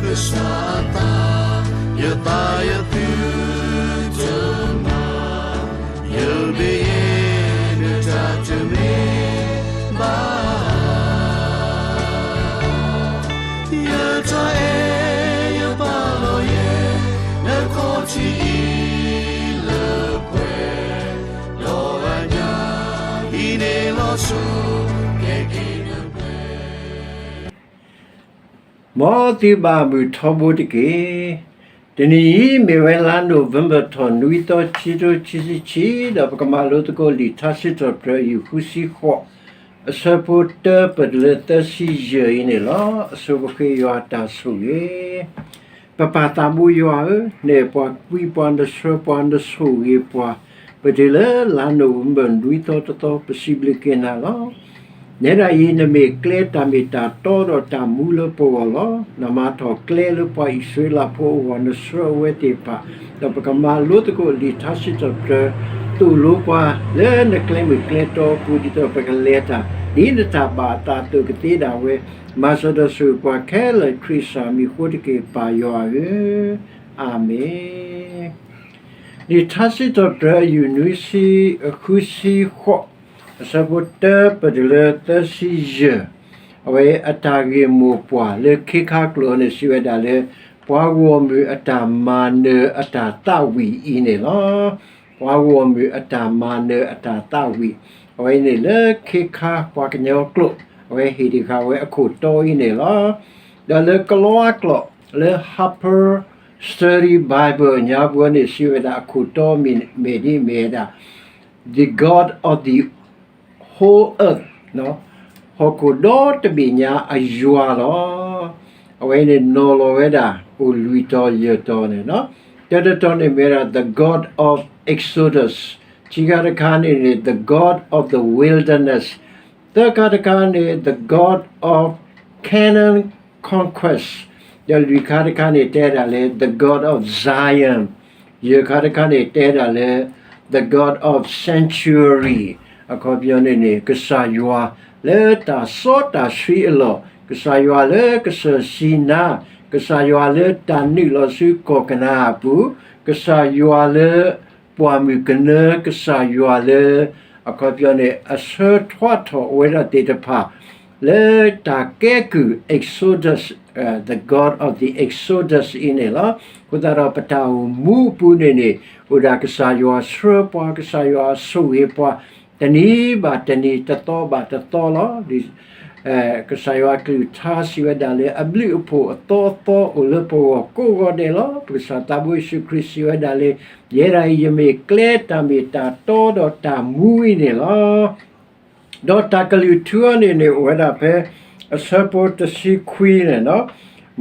ကစၢ်အသး, ယသးယသုတမၤ, ယမ့ၢ်ယဲ နတၢ်တမ့ၢ်ဘၣ်. ယတၢ်အဲၣ်ယပာ်လီၤယဲ နခီၣ်ထံးအံၤလၢပှဲၤ, ဒီးအညၣ်အံၤန့ၣ်လီၤဆီ ကဲက့ၤလၢပှဲၤ မ်သုဘၣ်မုာ်ထီဘိတက့ၢ်. တနံၤအံၤမ့ၢ်ဝဲလါ November ထီၣ် နွံသီ ခံကထိခံဆံခံ, ဒီးပကမၤလိသကိးလံာ်ထါစံးထီၣ်ပတြၢၤ အယူၢ်ဃုဆံဃိး, အဆၢဖိတၢပတုၤလၢသၢဆံယဲၢ်အံၤန့ၣ်လီၤ. အဆိပဃ့ယွၤတၢ်ဆိၣ်ဂ့ၤ ပပၢ်သးဘိယွၤဧၢ, နအဲၣ်ပှၤကွံပှၤ နဆှၢပှၤနဆိၣ်ဂ့ၤပှၤ, ပတုၤလၢလါ November နွံသီတသီ ပစံးဘျုးက့ၤနၤလီၤ. နဲဒၣ်အံၤ နမ့ၢ်ကျဲတၢ်မ့ၢ်တၢ်တီဒီးတၢ်မူလၢပဂီၢ်လီၤ. နမၤထီၣ်ကျဲလၢပှၤအံၣ်စရ့လးဖိအဂီၢ် နဆှၢအဝဲသ့ၣ်တဖၣ်, ဒီးပကမၤလိသကိးလံာ်ထါစံးထီၣ်ပတြၢၤ, သိၣ်လိပှၤလၢနကျဲမုၢ်ကျဲတီအပူၤ ဒ်သိးပကလဲၤတၢ် ဒ်နတၢ်ဘၣ်အသးအသိးကသ့ဒၣ်ဝဲ, မၤစၢၤဒီးဆိၣ်ဂ့ၤပှၤခဲလၢာ် ခရံာ်ကစၢ်မံၤအဃိတက့ၢ် ပၢ်ယွၤဧၢ, အၤမ့ၣ်. လံာ်ထါစံးထီၣ်ပတြၢၤ အယူၢ်နွံဆံ အဃုဆံဃိး, အဆၢဖိတၢပတုၤလၢသၢဆံယဲၢ်, အဝဲအတၢ်ဂ့ၢ်မိၢ်ပှၢ်လၢခ့ခါကျိာ်န့ၣ် စံးဝဲဒၣ်လၢ ပှၤဂီၢ်မုၢ်အတၢ်မၤနၢၤအတၢ်သးဝံၣ်အံၤန့ၣ်လီၤ. ပှၤဂီၢ်မုၢ်အတၢ်မၤနၢၤအတၢ်သးဝံၣ်, အဝဲအံၤန့ၣ်လၢခ့ခါပှၤကညီကျိာ်, အဝဲဟ့ၣ်ဒံးဃာ်ဝဲအခိၣ်တီအံၤန့ၣ်လီၤ. ဒီးလၢကလီအကျိာ် လၢ Harper Study Bible အညါပူၤန့ၣ် စံးဝဲဒၣ်အခိၣ်တီမ့ၢ်ဒ်မ့ၢ်ဝဲဒၣ် The God of the whole earth, ဟီၣ်ခိၣ်ဒီတဘ့ၣ်ညါအယွၤလီၤ. အဝဲအံၤန့ၣ်နီၤလီၤဝဲဒၣ် အိၣ်လွံၢ်တီၤယဲၢ်တီၤန့ၣ်, တၢတတီၤန့ၣ်မ့ၢ်ဝဲဒၣ် the God of Exodus, ခံခါတခါန့ၣ်န့ၣ် the God of the wilderness, သၢခါတခါန့ၣ် the God of Canaan conquest, ဒီးလွံၢ်ခါတခါန့ၣ် တဲဒၣ်လၢ the God of Zion, ယဲၢ်ခါတခါန့ၣ် တဲဒၣ်လၢ the God of sanctuary, အခီပညီန့ၣ်န့ၣ် ကစၢ်ယွၤလၢတၢ်စီတၢ်ဆှံအလီၢ်, ကစၢ်ယွၤလၢကစၢၢ်စံနါ, ကစၢ်ယွၤလၢတၢ်နုာ်လီၤဆူကီၢ်ကနၤအပူၤ, ကစၢ်ယွၤလၢ ပှၢ်မုၢ်ကနၢ, ကစၢ်ယွၤလၢ အခီပညီန့ၣ် အဆှၢထွါထီၣ်ဝဲဒၣ်သ့ၣ်တဖၣ် လၢတၢ်ကဲကုၢ် Exodus, the God of the Exodus အံၤန့ၣ်လီၤ. အဃိသတးဒီးပတၢ်အိၣ်မူအပူၤန့ၣ်န့ၣ် အိၣ်ဒၣ်ကစၢ်ယွၤဆှၢပှၤ, ကစၢ်ယွၤဆိၣ်ဂ့ၤပှၤ တနံၤဘၣ်တနံၤ တသီဘၣ်တသီလီၤ. ကစၢ်ယွၤကလုၢ်ကထါစံးဝဲဒၣ်လၢ အဘျုးအဖှိၣ်အသီအသီအိၣ်လၢပဂီၢ်ကိးဂီၤဒဲးလီၤ. ပကစၢ်သးဘိယ့ၣ်ၡူးခရံာ်စံးဝဲဒၣ်လၢ ယဲဒၣ်အံၤ ယမ့ၢ်ကျဲတၢ်မ့ၢ်တၢ်တီဒီးတၢ်မူအံၤန့ၣ်လီၤ. ဒီးတၢ်ကလုၢ်ထူအံၤန့ၣ်န့ၣ် အိၣ်ဝဲဒၣ်ဖဲ အဆၢဖိတဆံခွံန့ၣ်လီၤ.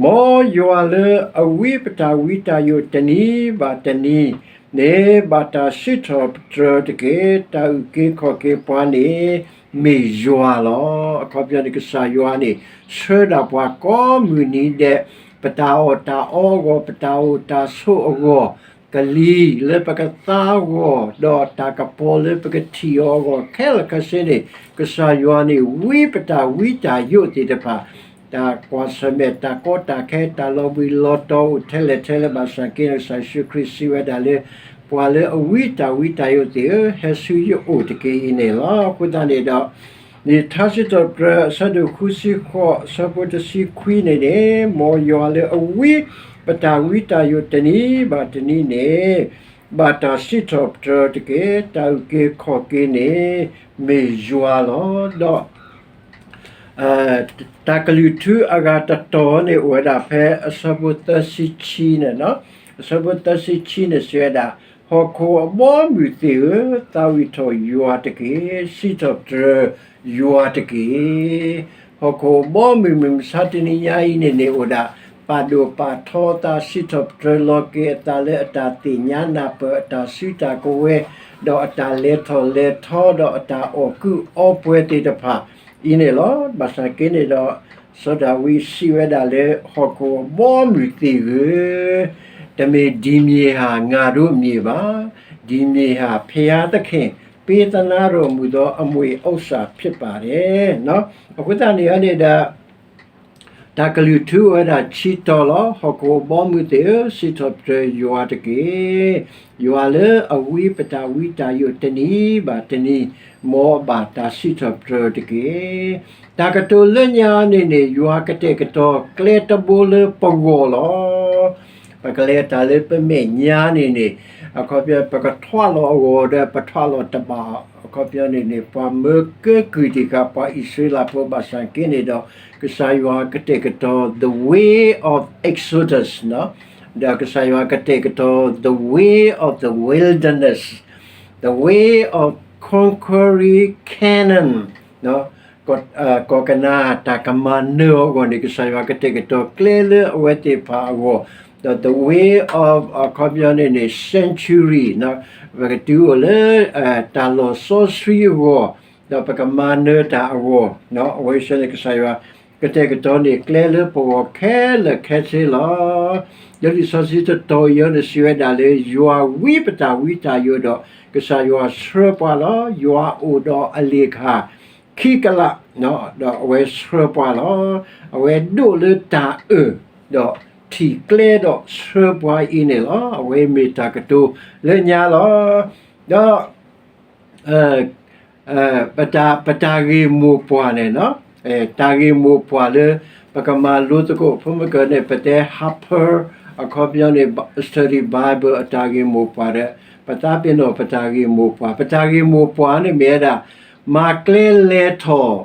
မ်ယွၤလၢအဝံပတၢ်ဝံတၢ်ယိးတနံၤဘၣ်တနံၤန့ၣ် ဘၣ်တၢ်စံးထီၣ်ပတြၢၤတက့ၢ်. တၢ်အုၣ်က့ၤခီၣ်က့ၤပှၤန့ၣ် မ့ၢ်ယွၤလီၤ. အခီပညီန့ၣ် ကစၢ်ယွၤန့ၣ် ဆှၢဒၣ်ပှၤကိးမုၢ်နံၤဒဲး, ပတၢ်အီၣ်တၢ်အီအဂီၢ်, ပတၢ်အိၣ်တၢ်ဆိးအဂီၢ်, ကလံၤလၢပကသါအဂီၢ်, ဒီးတၢ်ကပီၤလၢပကထံၣ်အီၤအဂီၢ် ခဲလၢာ်ခဲဆ့န့ၣ် ကစၢ်ယွၤန့ၣ် ဝံပတၢ်ဝံတၢ်ယိးသ့ၣ်တဖၣ်, တၢ်ကွၢ်ဆၢၣ်မဲာ် တၢ်ကီတၢ်ခဲ တၢ်လီၤဘှံးလီၤတီၤအိၣ်ထဲလဲၣ်ထဲလဲၣ် ဘၣ်ဆၣ်က့န့ၣ် ကစၢ်ယ့ၣ်ၡူးခရံာ်စံးဝဲဒၣ်လၢ ပှၤလၢအဝံတၢ်ဝံတၢ်ယိးသ့ၣ်ဧၢ, ဟဲဆူယအိၣ်တက့ၢ်အံၤန့ၣ်လီၤ. အဃိသတးန့ၣ်ဒီး လံာ်ထါစံးထီၣ်ပတြၢၤ အဆၢဒိၣ်ဃုဆံဃိး အဆၢဖိတဆံခွံန့ၣ်န့ၣ် မ်ယွၤလၢအဝံပတၢ်ဝံတၢ်ယိးတနံၤဘၣ်တနံၤန့ၣ် ဘၣ်တၢ်စံးထီၣ်ပတြၢၤတက့ၢ်. တၢ်အုၣ်က့ၤခီၣ်က့ၤန့ၣ် မ့ၢ်ယွၤလီၤ. ဒီး တၢ်ကလုၢ်ထူအဂၤတတီၤန့ၣ် အိၣ်ဝဲဒၣ်ဖဲအဆၢဖိသၢဆံခံန့ၣ်လီၤ. အဆၢဖိသၢဆံခံန့ၣ် စံးဝဲဒၣ်, ဟီၣ်ခိၣ်အဘီအမုၢ်သ့ၣ်ဧၢ, သးဝံၣ်ထီၣ်ယွၤတက့ၢ်. စံးထီၣ်ပတြၢၤယွၤတက့ၢ်. ဟီၣ်ခိၣ်အဘီအမုၢ် မုၢ်မဆါတနံၤညါအံၤန့ၣ်န့ၣ် အိၣ်ဒၣ် ပာ်ဒိၣ်ပာ်ထီအသး စံးထီၣ်ပတြၢၤလီၤက့ၤအသးလၢအတၢ်သ့ၣ်ညါနၢ်ပၢၢ် အတၢ်စုတၢ်ကဝဲၤ ဒီးအတၢ်လဲၤထီၣ်လဲၤထီ ဒီးအတၢ်အီၣ်ကုးအီပှဲၤသ့ၣ်တဖၣ်အံၤန့ၣ်လီၤ. ဘၣ်ဆၣ်က့န့ၣ်ဒီး စီၤဒၤဝံးစံးဝဲဒၣ်လၢ ဟီၣ်ခိၣ်အဘီအမုၢ်သ့ၣ်ဧၢ, တမ့ၢ်ဒ်မြေဟာငါတို့မြေပါ, ဒီမြေဟာဘုရားသခင်ပေးသနားတော်မူသောအမွေဥစ္စာဖြစ်ပါတယ်. အဃိသတးန့ၣ်န့ၣ်ဒီး တၢ်ကလုၢ်ထူအိၣ်ဝဲဒၣ်ဆံတီၤလီၤ. ဟီၣ်ခိၣ်ဘီမုၢ်သ့ၣ်ဧၢ, စံးထီၣ်ပတြၢၤယွၤတက့ၢ်. ယွၤလၢအဝံပတၢ်ဝံတၢ်ယိးတနံၤဘၣ်တနံၤ, မ်အဘၣ်တၢ်စံးထီၣ်ပတြၢၤတက့ၢ်. တၢ်ကတိၤလၢညါန့ၣ်န့ၣ် ယွၤကတဲာ်ကတီၤကျဲတဘိလၢပဂီၢ်လီၤ. ပကလဲၤတၢ်လၢပမဲာ်ညါန့ၣ်န့ၣ်, အခီပညီ ပကထွးလီၤအဂီၤဒီး ပထွးလီၤတဘၣ်, အခီပညီန့ၣ်န့ၣ် ပှၤမၢကဲကုၢ်တံၢ်ဃာ်ပှၤအံၣ်စရ့လးဖိဘၣ်ဆၣ်က့န့ၣ်ဒီး ကစၢ်ယွၤကတဲာ်ကတီၤ the way of Exodus, ဒီးကစၢ်ယွၤကတဲာ်ကတီၤ the way of the wilderness, the way of conquering Canaan, ကီၢ်ကနၤအၣ်တၢ်ကမၤနၢၤအဂီၢ်န့ၣ် ကစၢ်ယွၤကတဲာ်ကတီၤကျဲလၢအဝဲသ့ၣ်တဖၣ်အဂီၢ်, ဒီး the way of အခီပညီန့ၣ်န့ၣ် sanctuary, ပကတုၤအိၣ်လၢ တၢ်လီၢ်စီဆှံအဂီၢ်, ဒီးပကမၤနၢၤတၢ်အဂီၢ်, အဝဲဆၢန့ၣ် ကစၢ်ယွၤကတဲာ်ကတီၤန့ၢ်ကျဲလၢပဂီၢ်ခဲလၢာ်ခဲဆ့လီၤ. လံာ်စီဆှံတတီၤအံၤန့ၣ်စံးဝဲဒၣ်လၢ ယွၤဝံပတၢ်ဝံတၢ်ယိးဒီး ကစၢ်ယွၤဆှၢပှၤလီၤ. ယွၤအိၣ်ဒီးအလ့ၣ်ခၣ်ခံကလး, ဒီးအဝဲဆှၢပှၤလီၤ. အဝဲဒိးလၢတၢ်အၢၣ်, ဒီးထံၣ်ကျဲဒီးဆှၢပှၤအံၤန့ၣ်လီၤ. အဝဲမ့ၢ်တၢ်ကတိၤလၢညါလီၤ. ဒီး ပတၢ်ဂ့ၢ်မိၢ်ပှၢ်န့ၣ်, တၢ်ဂ့ၢ်မိၢ်ပှၢ်လၢ ပကမၤလိသကိး ဖိမုၣ်ကၢန့ၣ် ပတဲ Harper, အခီပညီန့ၣ် Study Bible အတၢ်ဂ့ၢ်မိၢ်ပှၢ်ဒီး ပသးပ့ၤနီၣ်ပတၢ်ဂ့ၢ်မိၢ်ပှၢ်, ပတၢ်ဂ့ၢ်မိၢ်ပှၢ်န့ၣ်မ့ၢ်ဝဲဒၣ် မၤကျဲလဲၤထီၣ်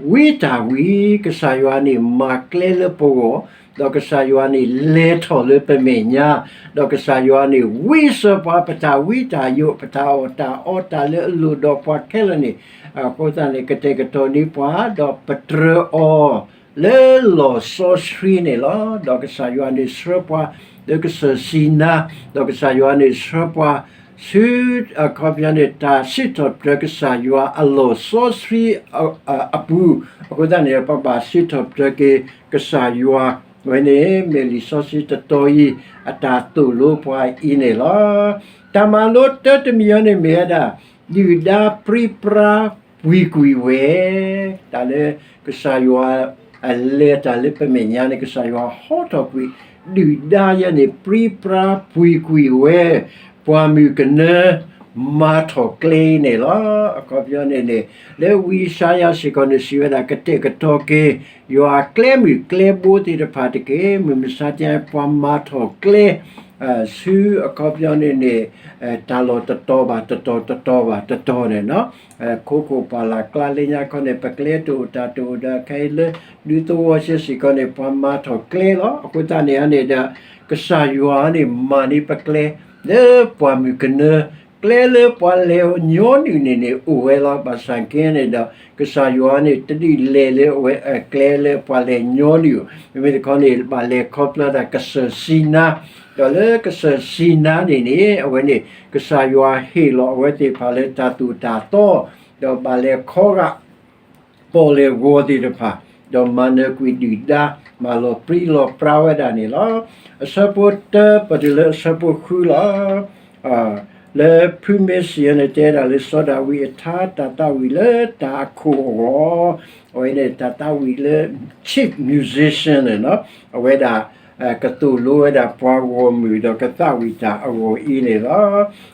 ဝံတၢ်ဝံ, ကစၢ်ယွၤန့ၣ်မၤကျဲလၢပဂီၢ်, ဒီးကစၢ်ယွၤန့ၣ်လဲၤထီၣ်လၢပမဲာ်ညါ, ဒီးကစၢ်ယွၤန့ၣ်ဝံစၢၤပှၤ ပတၢ်ဝံတၢ်ယိး ပတၢ်အီၣ်တၢ်အီ တၢ်လၢအလိၣ်ဒီးပှၤခဲလၢာ်န့ၣ်, အဃိသတးန့ၣ် ကတဲာ်ကတီၤန့ၢ်ပှၤ ဒီးပတြၢၤအီၤလၢလီၢ်စီဆှံန့ၣ်လီၤ. ဒီးကစၢ်ယွၤန့ၣ်ဆှၢပှၤလၢကစၢၢ်စံနါ, ဒီးကစၢ်ယွၤန့ၣ်ဆှၢပှၤ ဆူအခီပညီန့ၣ် တၢ်စံးထီၣ်ပတြၢၤကစၢ်ယွၤအလီၢ်စီဆှံအပူၤ, အဃိသတးန့ၣ် ပဘၣ်စံးထီၣ်ပတြၢၤက့ၤကစၢ်ယွၤ, ဝဲန့ၣ်မ့ၢ်လံာ်စီဆှံတတီၤအံၤ အတၢ်သိၣ်လိပှၤအံၤန့ၣ်လီၤ. တၢ်မၤလိတၢ်တမံၤအံၤန့ၣ်မ့ၢ်ဝဲဒၣ် ဒုၣ်ဒါပြံပြါပှံၤကွံာ်ဝဲ, တၢ်လၢကစၢ်ယွၤ အလဲၤတၢ်လၢပမဲာ်ညါန့ၣ် ကစၢ်ယွၤဟီထီၣ်ကွံာ် ဒုၣ်ဒါယဲန့ၣ် ပြံပြါပှံၤကွံာ်ဝဲ, ပှၢ်မုၢ်ကနၢ မၤထီၣ်ကျဲအံၤန့ၣ်လီၤ. အခီပညီန့ၣ်န့ၣ် လၢဝံယၡါယၤစ့ၢ်ကီးန့ၣ် စံးဝဲဒၣ် ကတဲာ်ကတီၤက့ၤ ယွၤကျဲမုၢ်ကျဲဘိသ့ၣ်တဖၣ်တက့ၢ်. မုၢ်မဆါတနံၤ ပှၤမၤထီၣ်ကျဲ ဆူအခီပညီန့ၣ်န့ၣ် တၢ်လီၢ်တတီၤဘၣ်တတီၤ တတီၤဘၣ်တတီၤန့ၣ် ခိခိၣ်ပှၢ်လၢ်ကျါလၢညါခီန့ၣ် ပကျဲတအိၣ်တၢ်တအိၣ်ဒီး ခဲအံၤလၢဒူသဝီစ့ၢ်ကီးန့ၣ် ပှၤမၤထီၣ်ကျဲလီၤ. အဃိသတးန့ၣ်န့ၣ်ဒီး ကစၢ်ယွၤန့ၣ် မၤန့ၢ်ပကျဲ လၢပှၢ်မုၢ်ကနၢ ကျဲလၢပှၤလဲၤညီနုၢ်န့ၣ်န့ၣ် အိၣ်ဝဲလီၤ. ဘၣ်ဆၣ်က့န့ၣ်ဒီး ကစၢ်ယွၤန့ၣ် တဒုးလဲၤလၢအဝဲအကျဲလၢပှၤလဲၤညီနုၢ်, မ့မ့ၢ်တခီန့ၣ် ဘၣ်လဲၤခီဖျိဒၣ်ကစၢၢ်စံနါ, ဒီးလၢကစၢၢ်စံနါန့ၣ်န့ၣ် အဝဲန့ၣ် ကစၢ်ယွၤဟ့ၣ်လီၤအဝဲသ့ၣ်တဖၣ်လၢတၢ်သိၣ်တၢ်သီ, ဒီးဘၣ်လဲၤခီဂာ် ပီၣ်လဲၣ်ဂီၤသ့ၣ်တဖၣ်, ဒီးမၤနၢၤကွံာ်ဒုၣ်ဒါ မၤလီၤပြံလီၤပြါဝဲဒၣ်န့ၣ်လီၤ. အဆၢဖိတၢပတုၤလၢအဆၢဖိဃုလီၤ. လၢဖုမ့ၢ်စံးအန့ၣ် တဲဒၣ်လၢစီၤဒၤဝံးအထါ တၢ်သးဝံၣ်လၢတၢ်အခိၣ်အဂီၢ်, အဝဲန့ၣ်တၢ်သးဝံၣ်လၢ chief musician န့ၣ်လီၤ. အဝဲဒၣ် ကသိၣ်လိဝဲဒၣ်ပှၤဂီၢ်မုၢ်ဒီးကသးဝံၣ်တၢ်အဂီၢ်အံၤန့ၣ်လီၤ.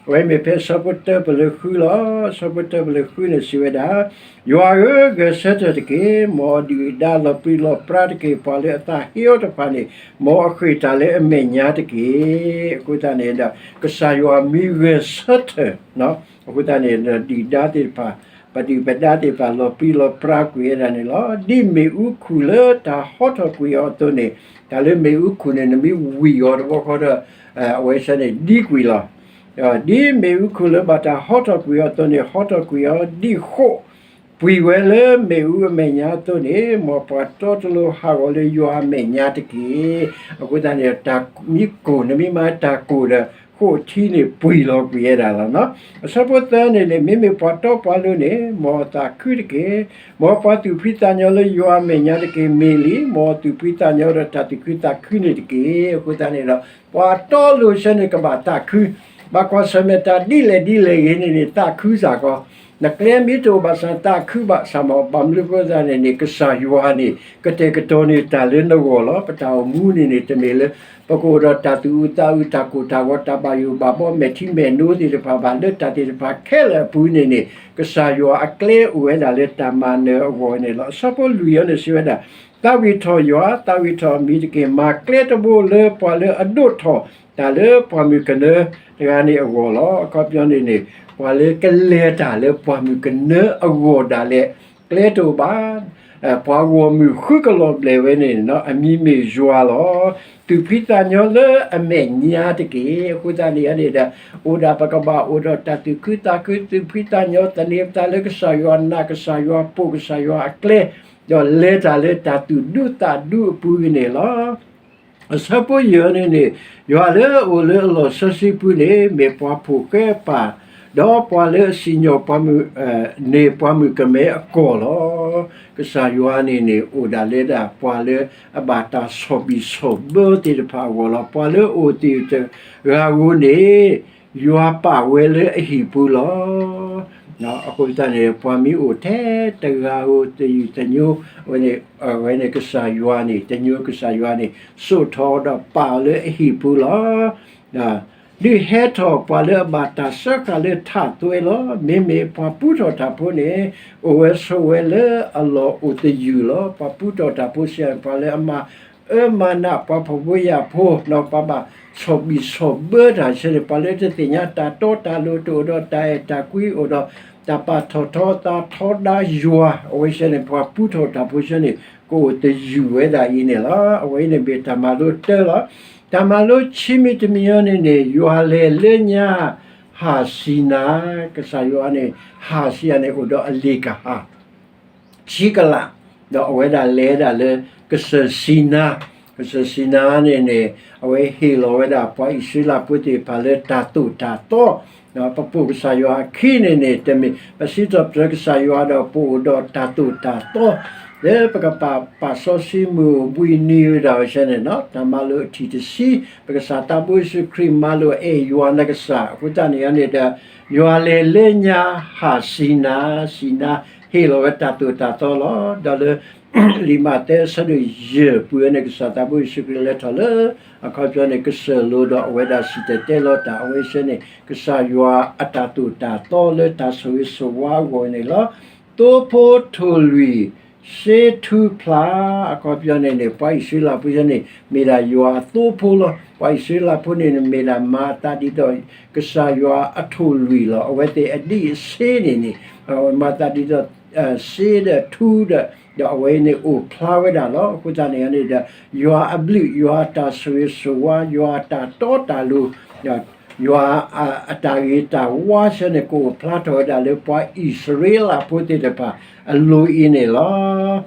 အဝဲမ့ၢ်ဖဲအဆၢဖိတၢပတုၤလၢဃုလီၤ. အဆၢဖိတၢပတုၤလၢဃုန့ၣ်စံးဝဲဒၣ်, ယွၤဧၢ, ဂဲၤဆၢထၢၣ်တက့ၢ်. မ်အဒုၣ်အဒါလီၤပြံလီၤပြါတက့ၢ်. ပှၤလၢအသးဟ့အီၤတဖၣ်န့ၣ် မ်အဃ့ၢ်တၢ်လၢအမဲာ်ညါတက့ၢ်. အဃိသတးန့ၣ်ဒီး ကစၢ်ယွၤမ့ၢ်ဂဲၤဆၢထၢၣ် အဃိသတးန့ၣ်ဒီး ဒုၣ်ဒါသ့ၣ်တဖၣ် ပဒုၣ်ပဒါသ့ၣ်တဖၣ် လီၤပြံလီၤပြါကွံာ်ဝဲဒၣ်န့ၣ်လီၤ. ဒ်မ့ၣ်အူခူၣ်လၢတၢ်ဟီထီၣ်ကွံာ်အီၤအသိးန့ၣ်, တၢ်လၢမ့ၣ်အူခူၣ်န့ၣ် နမ့ၢ်ဝံၣ်အီၤတဘျီဃီဒီး အဝဲဆၢန့ၣ်ဒံကွံာ်လီၤ. ဒ်မ့ၣ်အူခူၣ်လၢဘၣ်တၢ်ဟီထီၣ်ကွံာ်အီၤအသိးန့ၣ် ဟီထီၣ်ကွံာ်အီၤဒ်ဃိၣ် ပှံၤဝဲလၢမ့ၣ်အူအမဲာ်ညါအသိးန့ၣ်, မ်ပှၤတီတလိၤဟးဂီၤလၢယွၤအမဲာ်ညါတက့ၢ်. အဃိသတးန့ၣ် တၢ်မ့ၢ်ကိၢ် နမ့ၢ်မၤတၢ်ကိၢ်ဒီး ဃိၣ်ထံန့ၣ်ပှံၤလီၤကွံာ်ဝဲဒၣ်လီၤ. အဆၢဖိသၢန့ၣ်န့ၣ် မ့မ့ၢ်ပှၤတီပှၤလိၤန့ၣ် မ်အသးခုတက့ၢ်. မ်ပှၤသူၣ်ဖှံသးညီလၢယွၤအမဲာ်ညါတက့ၢ်. မ့ၢ်လံ မ်အသူၣ်ဖှံသးညီဒီးတၢ်သူၣ်ခုသးခုန့ၣ်တက့ၢ်. အဃိသတးန့ၣ်ဒီး ပှၤတီလိၤဆၢန့ၣ်ကဘၣ်သးခု, ဘၣ်ကွၢ်ဆၢၣ်မဲာ်တၢ်ဒ်လဲၣ်ဒ်လဲၣ်ဂ့ၤန့ၣ်န့ၣ် သးခုစ့ၢ်ကီး နကျဲမ့ၢ်တအိၣ်ဘၣ်ဆၣ် သးခုဘၣ်ဆၣ်မး ဘၣ်မနုၤအဃိသတးန့ၣ်န့ၣ် ကစၢ်ယွၤန့ၣ် ကတဲာ်ကတီၤန့ၢ်တၢ်လၢနဂီၢ်လီၤ. ပတၢ်အိၣ်မူန့ၣ်န့ၣ် တမ့ၢ်လၢ ပကအိၣ်ဒီးတၢ်သူၣ်အုးသးအုး တၢ်ကိၢ်တၢ်ဂီၤ တၢ်ဘၣ်ယိၣ်ဘၣ်ဘီ မဲာ်ထံမဲာ်နိသ့ၣ်တဖၣ်ဘၣ် လၢတၢ်သ့ၣ်တဖၣ်ခဲလၢာ်အပူၤန့ၣ်န့ၣ် ကစၢ်ယွၤအကျဲအိၣ်ဝဲဒၣ်လၢတၢ်မၤနၢၤအဂီၢ်န့ၣ်လီၤ. အဆၢဖိလွံၢ်အံၤန့ၣ်စံးဝဲဒၣ် သးဝံၣ်ထီၣ်ယွၤ, သးဝံၣ်ထီၣ်အမံၤတက့ၢ်. မၤကျဲတဘိလၢပှၤလၢအဒိးထီၣ်တၢ်လၢပှၢ်မုၢ်ကနၢတဂၤန့ၣ်အဂီၢ်လီၤ. အခီပညီန့ၣ်န့ၣ် ပှၤလၢကလဲၤတၢ်လၢပှၢ်မုၢ်ကနၢအဂီၢ်ဒၣ်လဲာ် ကျဲတအိၣ်ဘၣ်. ပှၤဂီၢ်မုၢ်ဃုကလီၤဘျဲၣ်ဝဲန့ၣ် အမံၤမ့ၢ်ယွၤလီၤ. သူၣ်ဖှံသးညီလၢအမဲာ်ညါတက့ၢ်. အဃိသတးန့ၣ်န့ၣ်ဒီး အိၣ်ဒၣ်ပကဘၣ်အိၣ်ဒီးတၢ်သူၣ်ခုသးခု သူၣ်ဖှံသးညီ သန့ၤပသးလၢကစၢ်ယွၤနာ် ကစၢ်ယွၤပိာ် ကစၢ်ယွၤအကျဲ ဒီးလဲၤတၢ်လၢတၢ်သူၣ်ဒူသးဒူအပူၤန့ၣ်လီၤ. အဆၢဖိယဲၢ်န့ၣ်န့ၣ် ယွၤလၢအအိၣ်လၢအလီၢ်စီဆှံပူၤန့ၣ် မ့ၢ်ပှၤဖှိၣ်ဃဲပၢ်, ဒီးပှၤလၢအစံၣ်ညီၣ်ပှၢ်မုၢ်, န့ၢ်ပှၢ်မုၢ်ကမဲအကီၢ်လီၤ. ကစၢ်ယွၤန့ၣ်န့ၣ် အိၣ်ဒၣ်လၢဒၣ်ပှၤလၢအဘၣ်တၢ်ဆီၣ်ဘံၣ်ဆီၣ်ဘၢသ့ၣ်တဖၣ်အဂီၢ်လီၤ. ပှၤလၢအအိၣ်သယုၢ်တဂၤဧိၤန့ၣ် ယွၤပာ်ဝဲလၢအဟံၣ်ပူၤလီၤ. အဃိသတးန့ၣ် ပှၤမ့ၢ်အိၣ်ထဲတဂၤဧိၤ သယုၢ်သညိ အဝဲန့ၣ်ကစၢ်ယွၤန့ၣ် သညိကစၢ်ယွၤန့ၣ် စိာ်ထီၣ်ဒီးပာ်အီၤလၢအဟံၣ်ပူၤလီၤ. ဒုးဟဲထီၣ်ပှၤလၢအဘၣ်တၢ်စၢဃာ်လၢထးသွဲလီၤ. မ့မ့ၢ်ပှၤပူထီၣ်တၢ်ဖိန့ၣ် အိၣ်ဝဲဆိးဝဲလၢအလီၢ်အိၣ်သယုၢ်လီၤ. ပှၤပူထီၣ်တၢ်ဖိစ့ၢ် ပှၤလၢအမၤအၢမၤနး ပှၤဖှီၣ်ဖိယာ်ဖိ ပှၤဘၣ်ဆီၣ်ဘံၣ်ဆီၣ်ဘၢတၢ်စ့ၢ်န့ၣ် ပှၤလၢတသ့ၣ်ညါတၢ်တီတၢ်လိၤ တအိၣ်ဒီးတၢ်အဲၣ်တၢ်ကွံ အိၣ်ဒီးတၢ်ပာ်ထီၣ်ထီသးထီဒါယွၤ အဝဲစ့ၢ်န့ၣ် ပှၤပူထီၣ်တၢ်ဖိစ့ၢ်န့ၣ် ကအိၣ်သယုၢ်ဝဲဒၣ်အံၤန့ၣ်လီၤ. အဝဲအံၤန့ၣ်မ့ၢ်တၢ်မၤလိတၢလီၤ. တၢ်မၤလိဆံးမံၤတမံၤအံၤန့ၣ်န့ၣ် ယွၤလဲၤလၢညါဟၣ်စံနါ, ကစၢ်ယွၤန့ၣ် ဟၣ်စံနါန့ၣ် အိၣ်ဒီးအလ့ၣ်ကဟၣ် ခံကလး, ဒီးအဝဲဒၣ်လဲၤဒၣ်လၢကစၢၢ်စံနါ, ကစၢၢ်စံနါန့ၣ်န့ၣ် အဝဲဟ့ၣ်လီၤဝဲဒၣ်ပှၤအံၣ်စရ့လးဖိသ့ၣ်တဖၣ်လၢတၢ်သိၣ်တၢ်သီ, ပပိာ်ကစၢ်ယွၤအခံန့ၣ်န့ၣ် တမ့ၢ်ပစံးထီၣ်ပတြၢၤကစၢ်ယွၤဒီးပအိၣ်ဒီးတၢ်သိၣ်တၢ်သီ လၢပကပာ်ပာ်စီဆှံမုၢ်အိၣ်ဘှံးနံၤဝဲဒၣ်ဝဲဆဲန့ၣ် တၢ်မၤလိအထံၣ်တဆံ, ပကစၢ်သးဘိယ့ၣ်ၡူးခရံာ်မၤလိအဲၣ်ယွၤနကစၢ် အဃိသတးန့ၣ်န့ၣ်ဒီး ယွၤလဲၤလၢညါဟၣ်စံနါ, စံနါဟ့ၣ်လီၤဝဲတၢ်သိၣ်တၢ်သီလီၤ. ဒီးလၢ လံာ်မးသဲအဆၢဒိၣ်ယဲၢ်ပူၤန့ၣ် ကစၢ်သးဘိယ့ၣ်ၡူးခရံာ်လဲၤထီၣ်လၢ အခီပညီန့ၣ် ကစၢၢ်လိၤဒီးအဝဲဒၣ်စံၣ်တဲၤတဲလီၤတၢ် အဝဲစ့ၢ်န့ၣ် ကစၢ်ယွၤအတၢ်သိၣ်တၢ်သီလၢတၢ်ဆိၣ်ဂ့ၤဆိၣ်ဝါအဂီၢ်န့ၣ်လီၤ. သိဖိထိၣ်လွံၢ် စ့ထူဖျါ, အခီပညီန့ၣ်န့ၣ် ပှၤအံၣ်စရ့လးဖိစ့ၢ်န့ၣ် မ့ၢ်ဒၣ်ယွၤအသိဖိလီၤ. ပှၤအံၣ်စရ့လးဖိန့ၣ်န့ၣ် မ့ၢ်ဒၣ်မၤအသးဒ်သိး ကစၢ်ယွၤအထိၣ်လွံၢ်လီၤ. အဝဲသ့ၣ်အဒံၣ်အစ့န့ၣ်န့ၣ် မၤသးဒ်သိး စ့ဒီးထူဒီး ဒီးအဝဲန့ၣ်အိၣ်ဖျါဝဲဒၣ်လီၤ. အဃိသတးန့ၣ်န့ၣ်ဒီး ယွၤအဘျုး ယွၤအတၢ်ဆိၣ်ဂ့ၤဆိၣ်ဝါ ယွၤအတၢ်တီတၢ်လိၤ ယွၤအတၢ်ဂ့ၤတၢ်ဝါစ့ၢ်န့ၣ် ကအိၣ်ဖျါထီၣ်ဝဲဒၣ်လၢပှၤအံၣ်စရ့လးဖိသ့ၣ်တဖၣ်အလိၤအံၤန့ၣ်လီၤ.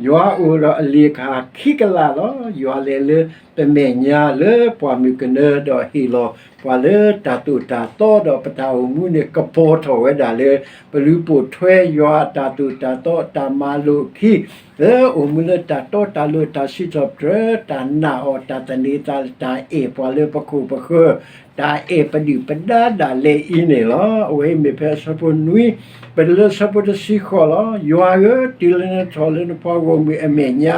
ယွၤအိၣ်ဒီးအလ့ၣ်ကဟၣ်ခံကလးလီၤ. ယွၤလဲၤလၢပမဲာ်ညါလၢပှၢ်မုၢ်ကနၢဒီးဟ့ၣ်လီၤပှၤလၢတၢ်သိၣ်တၢ်သီဒီးပတၢ်အိၣ်မူန့ၣ် ကပီၤထီၣ်ဝဲဒၣ်လၢ ပလူၤပိာ်ထွဲယွၤအတၢ်သိၣ်တၢ်သီအတၢ်မၤလိာ်အခံ လၢအိၣ်မူလၢတၢ်တီတၢ်လိၤ တၢ်စံးထီၣ်ပတြၢၤ တၢ်နာ်အီၤ တၢ်သန့ၤသး တၢ်အဲၣ်ပှၤလၢပခိၣ်ပဃၢၤ တၢ်အဲၣ်ပဒုၣ်ပဒါဒၣ်လဲာ်အံၤန့ၣ်လီၤ. အဝဲအံၤမ့ၢ်ဖဲအဆၢဖိနွံ ပတုၤလၢအဆၢဖိတဆံဃိးလီၤ. ယွၤဧၢ, တုၤလၢနထီၣ်လၢနပှၤဂီၢ်မုၢ်အမဲာ်ညါ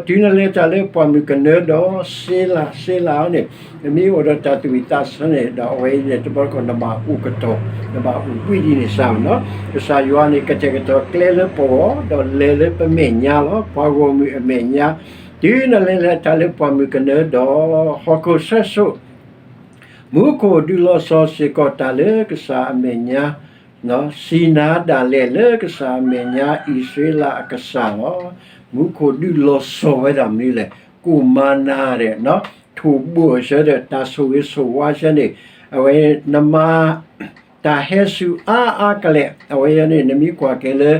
ဒီးတုၤနလဲၤတၢ်လၢပှၢ်မုၢ်ကနၢဒီး စ့လး စ့လးအံၤန့ၣ် နမ့ၢ်အိၣ်ဒီးတၢ်သူၣ်ဝံၣ်သးဆၢန့ၣ် ဒီးအဝဲအံၤန့ၣ် တဘျီတခီၣ်နဘၣ်အိၣ်ကတီၢ် နဘၣ်အိၣ်ဘှံးဒ်န့ၣ်စ့ၢ်ကီးလီၤ. ကစၢ်ယွၤန့ၣ် ကတဲာ်ကတီၤကျဲလၢပဂီၢ် ဒီးလဲၤလၢပမဲာ်ညါလီၤ. ပှၤဂီၢ်မုၢ်အမဲာ်ညါ တုၤနလဲၤလဲၤတၢ်လၢပှၢ်မုၢ်ကနၢဒီး ဟီၣ်ခိၣ်စဲၣ်စိၣ် မူခိၣ်ဒုးလီၤစီၤစ့ၢ်ကီးတၢ်လၢကစၢ်အမဲာ်ညါ, စံနါဒၣ်လဲာ်လၢကစၢ်အမဲာ်ညါ အံၣ်စရ့လးအကစၢ်လီၤ. မူခိၣ်ဒုးလီၤစီၤဝဲဒၣ်မနုၤလဲၣ်, ကိၣ်မၤနၤဒီး ထိၣ်ဘိၣ်အဆၢဒီး တၢ်ဆိၣ်ဂ့ၤဆိၣ်ဝါဆၢန့ၣ် အဝဲနမၤ တၢ်ဟဲစူၤအါအါကလဲာ် အဝဲအံၤန့ၣ် နမ့ၢ်ကွၢ်က့ၤလၢ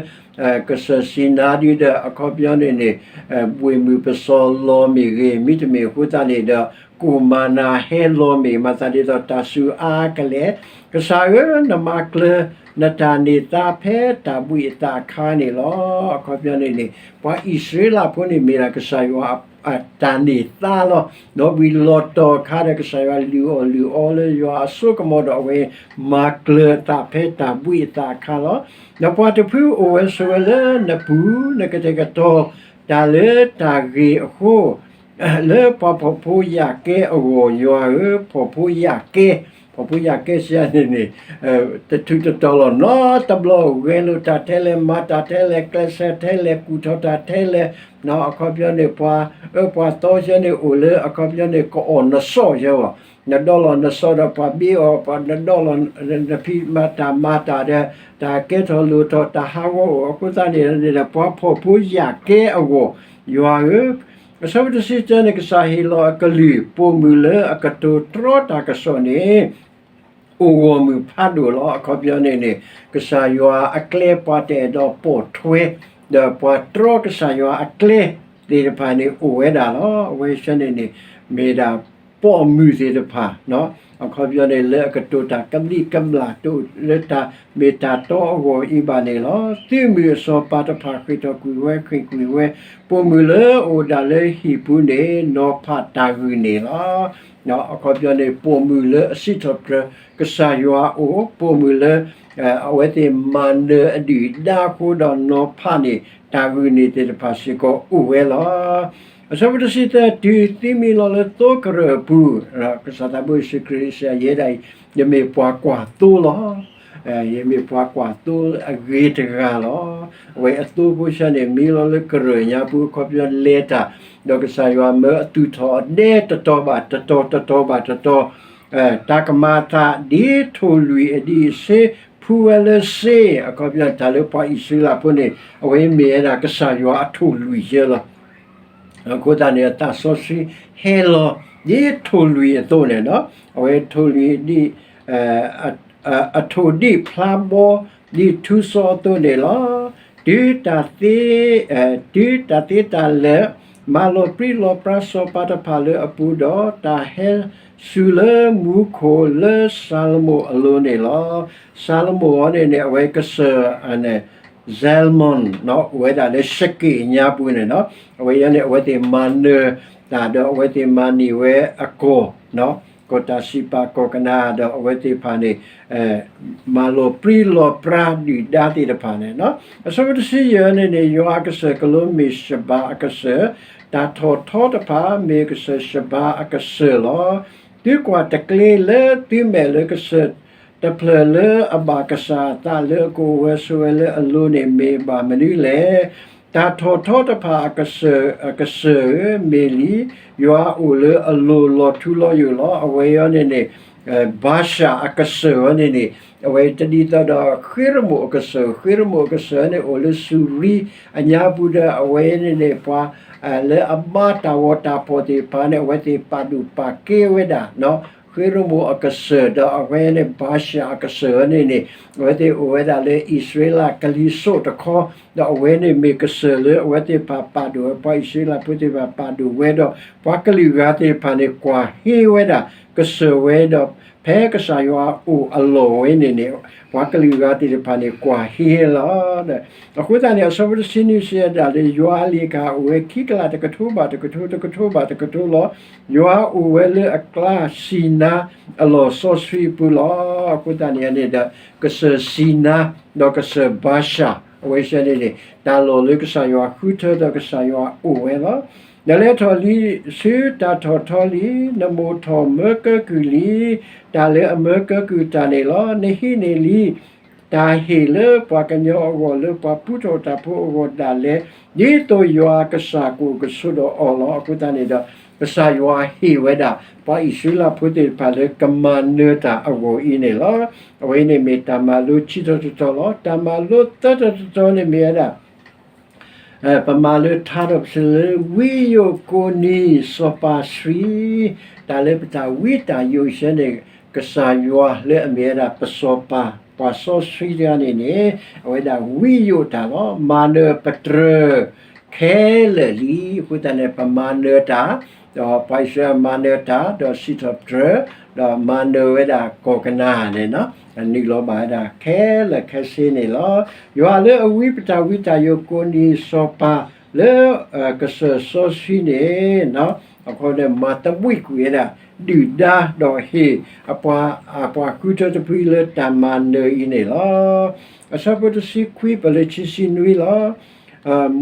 ကစၢၢ်စံနါဒုဒီး အခီပညီန့ၣ်န့ၣ် ဘှ့ၣ်မုၢ်ပစီၤလီၤမ့ၢ်ဂ့ၤ မ့တမ့ၢ်အဃိသတးန့ၣ်ဒီး ကိၣ်မၤနၤဟဲလီၤမ့ၢ် မၤသးဒ်သိးတၢ်စူၤအါကလဲာ်, ကစၢ်ဧၢ နမၤကျၢၤ နတၢ်န့ၢ်သါဖဲတၢ်ဘှံးအသးအခါန့ၣ်လီၤ. အခီပညီန့ၣ်န့ၣ် ပှၤအံၣ်စရ့လးဖိန့ၣ် မ့ၢ်ဒၣ်ကစၢ်ယွၤ တၢ်န့ၢ်သါလီၤ. ဒီးဝံၤလီၤတီၤအခါဒီး ကစၢ်ယွၤလုၢ်အီၣ်လုၢ်အီလၢယွၤအစိကမီၤဒီး အဝဲမၤကျၢၤအသးဖဲတၢ်ဘှံးအသးအခါလီၤ. ဒီးပှၤတဖုအိၣ်ဝဲဆိးဝဲလၢနပူၤ နကတဲာ်ကတီၤတၢ်လၢတၢ်ဂ့ၤအဃိ လၢပှၤဖှီၣ်ဖိယာ်ကဲအဂီၢ် ယွၤဧၢ, ဖှီၣ်ဖိယာ်ကဲ, ဖှီၣ်ဖိယာ်ကဲစ့ၢ်န့ၣ်န့ၣ် တထူးတတီၤလီၤနီတဘျီ, ဂဲၤလိာ်တၢ်ထဲလဲၣ်, မၤတၢ်ထဲလဲၣ်, ကျဲးစၢးထဲလဲၣ်, ကူၣ်ထီၣ်တၢ်ထဲလဲၣ်, အခီပညီန့ၣ် ပှၤအၢပှၤသီစ့ၢ်န့ၣ် အိၣ်လၢအခီပညီန့ၣ် ကအီၣ်နစီၣ်စ့ၢ်ဘၣ်, နဒီလီၤနစီၣ်ဒီးပှၤဘ့အီၣ်, နဒီလီၤနဖံးမၤတၢ်မၤတၢ်ဒီး တၢ်ကဲထီၣ်လိၣ်ထီၣ်တၢ်ဟးဂီၤအိၣ်အဃိသတးန့ၣ် ပှၤဖှီၣ်ဖိယာ်ကဲအဂီၢ် ယွၤဧၢ, အဆၢဖိတဆံတၢန့ၣ် ကစၢ်ဟ့ၣ်လီၤအကလုၢ် ပိာ်မုၣ်လၢအကတိၤတြီတၢ်ကစီၣ်န့ၣ် အိၣ်ဂီၢ်မုၢ်ဖးဒိၣ်လီၤ. အခီပညီန့ၣ်န့ၣ် ကစၢ်ယွၤအကျဲပှၤတအဲၣ်ဒိးပိာ်ထွဲ, ဒီးပှၤတြီကစၢ်ယွၤအကျဲသ့ၣ်တဖၣ်န့ၣ်အိၣ်ဝဲဒၣ်လီၤ. အဝဲဆၢန့ၣ်န့ၣ် မ့ၢ်ဒၣ်ပိာ်မုၣ်သ့ၣ်တဖၣ် အခီပညီန့ၣ် လၢအကတိၤတၢ်ကဘျံးကဘျၣ် တအိၣ်လၢတၢ်မ့ၢ်တၢ်တီအဂီၢ်အံၤဘၣ်န့ၣ်လီၤ. သုးမုၢ်အစီၤပၤတဖၣ်ဃ့ၢ်ထီၣ်ကွံာ်ဝဲ ဃ့ၢ်ကွံာ်ဝဲ, ပိာ်မုၣ်လၢအအိၣ်ဒၣ်လၢဟံၣ်ပူၤန့ၣ် နီၤဖးတၢ်ဂုာ်န့ၣ်လီၤ. အခီပညီန့ၣ် ပိာ်မုၣ်လၢအစံးထီၣ်ပတြၢၤကစၢ်ယွၤအအိၣ်, ပိာ်မုၣ်လၢ အဝဲသ့ၣ်မၤနၢၤအဒုၣ်အဒါအဃိဒီးနီၤဖးန့ၢ်တၢ်ဂုာ်န့ၢ်သ့ၣ်တဖၣ်စ့ၢ်ကီးအိၣ်ဝဲလီၤ. အဆၢဖိတဆံသၢ, တုၤသုမံလီၤလၢသိကရၢၢ်အပူၤ, ကစၢ်သးဘိယ့ၣ်ၡူးခရံာ်စံးယဲဒၣ်အံၤ, ယမ့ၢ်ပှၤကွၢ်သိလီၤ. ယမ့ၢ်ပှၤကွၢ်သိအဂ့ၤတဂၤလီၤ. အဝဲအသိဖိဆၢန့ၣ် မံလီၤလၢကရၢၢ်ညါပူၤ အခီပညီလဲၤတၢ်, ဒီးကစၢ်ယွၤမၢအသူၣ်ထီၣ်အဒဲတတီၤဘၣ်တတီၤ တတီၤဘၣ်တတီၤ တၢ်ကမၤအသးဒ်ထိၣ်လွံၢ်အဒံးအဆ့ ဖုဝဲလၢစ့, အခီပညီတၢ်လၢပှၤအံၣ်စရ့လးဖိန့ၣ် အဝဲမ့ၢ်ဝဲဒၣ်ကစၢ်ယွၤအထိၣ်လွံၢ်ယဲလီၤ. အဃိသတးန့ၣ် သးစီဆှံဟဲလီၤ ဒ်ထိၣ်လွံၢ်အသိးန့ၣ်လီၤ. အဝဲထိၣ်လွံၢ်ဒ် အထိၣ်ဒ်ဖျါဘီ ဒ်ထူစီအသိးန့ၣ်လီၤ. တုၤတၢ်သ့, တုၤတၢ်သ့တၢ်လၢာ် မၤလီၤပြံလီၤပြါစီၤပၤတဖၣ်လၢအပူၤဒီး တၢ်ဟဲစူၤလၢမူခိၣ်လၢၡၤလမိၣ်အလိၤန့ၣ်လီၤ. ၡၤလမိၣ်အီၤန့ၣ်န့ၣ် အဝဲကစၢၢ် Zalmon အိၣ်ဝဲဒၣ်လၢၡက့ၣ်ညါပူၤန့ၣ်လီၤ. အဝဲအံၤန့ၣ် အဝဲသ့ၣ်မၤနၢၤတၢ်ဒီး အဝဲသ့ၣ်မၤန့ၢ်ဝဲအကီၢ် ကီၢ်တၢ်စံးပာ်ကီၢ်ကနၤဒီး အဝဲသ့ၣ်တဖၣ်န့ၣ် မၤလီၤပြံလီၤပြါဒုၣ်ဒါသ့ၣ်တဖၣ်န့ၣ်လီၤ. အဆၢဖိတဆံယဲၢ်န့ၣ်န့ၣ် ယွၤအကစၢၢ်ကလိမ့ၢ်ၡဘၤအကစၢၢ်, တၢ်ထီၣ်ထီတဖၣ်မ့ၢ်ကစၢၢ်ၡဘၤအကစၢၢ်လီၤ. သုကွၢ်တကျ့လၢသုမဲာ်လၢကစၢၢ်တဖျၢၣ်လၢအဘၣ်ကစၢ်အသးလၢအကအိၣ်ဝဲဆိးဝဲလၢအလိၤန့ၣ် မ့ၢ်ဘၣ်မနုၤလဲၣ်. တၢ်ထီၣ်ထီတဖၣ်အကစၢၢ်, အကစၢၢ်ဧၢ, မ့ၢ်လံ, ယွၤအိၣ်လၢအလိၤလီၤထူလီၤယိာ်လီၤ. အဝဲအံၤန့ၣ်န့ၣ် ဘၤၡၣ်အကစၢၢ်အံၤန့ၣ်န့ၣ် အဝဲတဒ်သိးဒီးဃ့ရမိၣ်အကစၢၢ်, ဃ့ရမိၣ်အကစၢၢ်န့ၣ် အိၣ်လၢစူၤရံအညါပူၤဒီး အဝဲန့ၣ်န့ၣ် ပှၤလၢအဘါတၢ်ဂီၤတၢ်ဖီၣ်သ့ၣ်တဖၣ်န့ၣ် အဝဲသ့ၣ်ပာ်ဒိၣ်ပာ်ကဲဝဲဒၣ် ဃ့ရမိၣ်အကစၢၢ် ဒီးအဝဲန့ၣ် ဘၤၡၣ်အကစၢၢ်န့ၣ်န့ၣ် အဝဲသ့ၣ်အိၣ်ဝဲဒၣ်လၢအံၣ်စရ့လးကလံၤစိးတခီ, ဒီးအဝဲန့ၣ်မ့ၢ်ကစၢၢ်လၢအဝဲသ့ၣ်တဖၣ်ပာ်ဒိၣ်ဝဲ ပှၤအံၣ်စရ့လးဖိသ့ၣ်တဖၣ်ပာ်ဒိၣ်ဝဲဒီး ပှၤကလုာ်ဂၤသ့ၣ်တဖၣ်န့ၣ် ကွၢ်ဟ့ဝဲဒၣ်ကစၢၢ်ဝဲဒီး ဖဲကစၢ်ယွၤအိၣ်အလီၢ်ဝဲန့ၣ်န့ၣ် ပှၤကလုာ်ဂၤသ့ၣ်တဖၣ်န့ၣ် ကွၢ်ဟ့လီၤ. အဃိသတးန့ၣ် အဆၢဖိတဆံနွံစံးဒၣ်လၢ ယွၤအလ့ၣ်ကဟၣ်အိၣ်ဝဲခံကလး တကထိဘၣ်တကထိ တကထိဘၣ်တကထိလီၤ. ယွၤအိၣ်ဝဲလၢအကျါစံၤနါအလီၢ်စီဆှံအပူၤလီၤ. အဃိသတးန့ၣ်န့ၣ်ဒီး ကစၢၢ်စံၤနါ ဒီးကစၢၢ်ဘၤၡၣ် အဝဲသ့ၣ်န့ၣ်န့ၣ် တၢ်လီၢ်လၢကစၢ်ယွၤဃုထၢဒီးကစၢ်ယွၤအိၣ်ဝဲလီၤ. နလဲၤထီၣ်လံဆူတၢ်ထီၣ်ထီလံ, နမိၣ်ထီၣ်မၢကၢကုၢ်လံ, တၢ်လၢအမၢကၢကုၢ်တၢ်န့ၣ်လီၤ. နဟံးန့ၢ်လံ တၢ်ဟ့ၣ်လၢပှၤကညီအဂီၢ် လၢပှၤပူထီၣ်တၢ်ဖိအဂီၢ်ဒၣ်လဲာ်, ဒ်သိးယွၤအကစၢ်ကအိၣ်ကဆိးဒီးအီၤလီၤ. အဃိသတးန့ၣ်ဒီး ကစၢ်ယွၤဟ့ၣ်ဝဲဒၣ် ပှၤအံၣ်စရ့လးဖိသ့ၣ်တဖၣ်လၢကမၤနၢၤတၢ်အဂီၢ်အံၤန့ၣ်လီၤ. အဝဲအံၤန့ၣ်မ့ၢ်တၢ်မၤလိခံထီၣ်တထီၣ်လီၤ. တၢ်မၤလိသၢထီၣ်တထီၣ်န့ၣ်မ့ၢ်ဝဲဒၣ် ပမၤလၢထါဒီးပဆၢလၢ ဝံယိၣ်ကိးနံၤစီၤပၤဆှံ, တၢ်လၢပတၢ်ဝံတၢ်ယိၣ်ဆၢန့ၣ် ကစၢ်ယွၤလၢအမ့ၢ်ဝဲဒၣ်ပစီၤပၤ ပှၤစီဆှံတဂၤန့ၣ်န့ၣ် အဝဲဒၣ်ဝံယိၣ်တၢ်လီၤ. မၤနၢၤပတြၢၤခဲလၢာ်လံ. အဃိသတးန့ၣ် ပမၤနၢၤတၢ် ဒီးပှၤအံၣ်စရ့လးမၤနၢၤတၢ် ဒီးစံးထီၣ်ပတြၢၤ ဒီးမၤနၢၤဝဲဒၣ်ကီၢ်ကနၤန့ၣ် နုာ်လီၤဘၣ်ဝဲဒၣ်ခဲလၢာ်ခဲဆ့န့ၣ်လီၤ. ယွၤလၢအဝံပတၢ်ဝံတၢ်ယိၣ်ကိးနံၤစီၤပၤ လၢကစၢၢ်စီဆှံန့ၣ် အခီပညီမၤသဘှံးကွံာ်ဝဲဒၣ် ဒုၣ်ဒါဒီးဟ့ၣ် အပှၤဃုထၢတဖုလၢတၢ်မၤနၢၤအံၤန့ၣ်လီၤ. အဆၢဖိတဆံခွံ ပလၢခံဆံနွံလီၤ.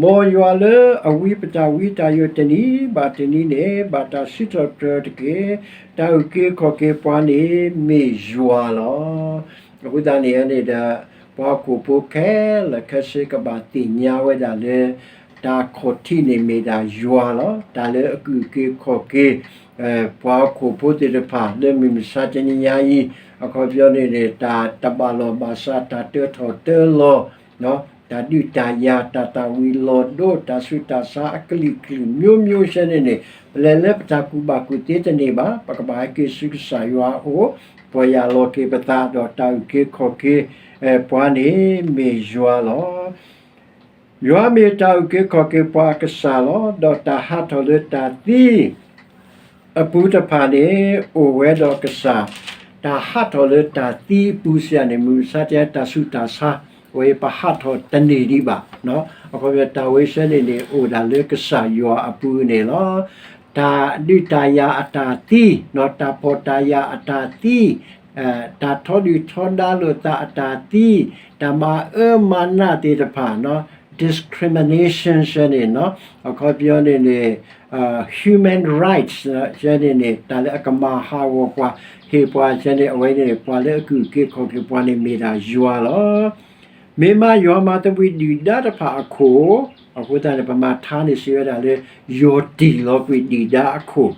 မ်ယွၤလၢအဝံပတၢ်ဝံတၢ်ယိာ်တနံၤဘၣ်တနံၤန့ၣ် ဘၣ်တၢ်စံးထီၣ်ပတြၢၤတက့ၢ်. တၢ်အုၣ်က့ၤခီၣ်က့ၤပှၤန့ၣ်မ့ၢ်ယွၤလီၤ. အဃိသတးန့ၣ်န့ၣ်ဒီး ပှၤဟီၣ်ခိၣ်ဖိခဲလၢာ်ခဲဆ့ကဘၣ်သ့ၣ်ညါဝဲဒၣ်လၢ တၢ်ခီၣ်ထံးန့ၣ်မ့ၢ်ဒၣ်ယွၤလီၤ. တၢ်လၢအကအုၣ်က့ၤခီၣ်က့ၤ ပှၤဟီၣ်ခိၣ်ဖိသ့ၣ်တဖၣ်လၢမုၢ်မဆါတနံၤညါအံၤ အခီပညီန့ၣ်န့ၣ် တၢ်တဘၣ်လီၢ်ဘၣ်စး တၢ်တၢထီၣ်တၢလီၤ တၢ်ဒုးတၢ်ယၤ တၢ်သၣ်ဝံၤလီၤဒိ တၢ်ဆူးတၢ်ဆါအကလုာ်ကလုာ် မျိုးမျိုး ဆဲန့ၣ်န့ၣ် ပလဲၤလၢပတၢ်ကူၣ်ဘၣ်ကူၣ်သ့တန့ၢ်ဘၣ်. ပကဘၣ်ဟဲက့ၤဆူကစၢ်ယွၤအအိၣ် ပီၢ်ယၢ်လီၤက့ၤပသး ဒီးတၢ်အုၣ်က့ၤခီၣ်က့ၤ ပှၤန့ၣ်မ့ၢ်ယွၤလီၤ. ယွၤမ့ၢ်တၢ်အုၣ်က့ၤခီၣ်က့ၤပှၤအကစၢ်လီၤ. ဒီးတၢ်ဟးထီၣ်လၢတၢ်သံ အပူၤတဖၣ်န့ၣ် အိၣ်ဝဲဒီးကစၢ်, တၢ်ဟးထီၣ်လၢတၢ်သံအပူၤစ့ၢ်န့ၣ် မုၢ်မဆါတနံၤညါတၢ်ဆူးတၢ်ဆါ အဝဲပဟးထီၣ်တန့ၢ်ဒံးဘၣ်. အခီပညီတၢ်ဝဲဆဲန့ၣ်န့ၣ် အိၣ်ဒၣ်လၢကစၢ်ယွၤအပူၤန့ၣ်လီၤ. တၢ်ဒုးတၢ်ယၤအတၢ်သံ, တၢ်ဖှီၣ်တၢ်ယာ်အတၢ်သံ, တၢ်ထီဒုၣ်ထီဒါလိာ်သးအတၢ်သံ, တၢ်မၤအၢမၤနးသ့ၣ်တဖၣ် discrimination ဆဲန့ၣ် အခီပညီန့ၣ်န့ၣ် human rights ဆဲန့ၣ်န့ၣ် တၢ်လၢအကမၤဟးဂီၤပှၤ ဟ့ၣ်ပှၤဆဲန့ၣ် အဝဲန့ၣ် ပှၤလၢအကအုၣ်က့ၤခီၣ်က့ၤပှၤန့ၣ် မ့ၢ်ဒၣ်ယွၤလီၤ. မ့ၢ်မးယွၤမၤသဘှံးဒုၣ်ဒါတဖၣ်အခိၣ်, အဃိသတးန့ၣ် ပမၤထါန့ၣ်စံးဝဲဒၣ်လၢ ယွၤတ့ၢ်လီၤကွံာ်ဒုၣ်ဒါအခိၣ်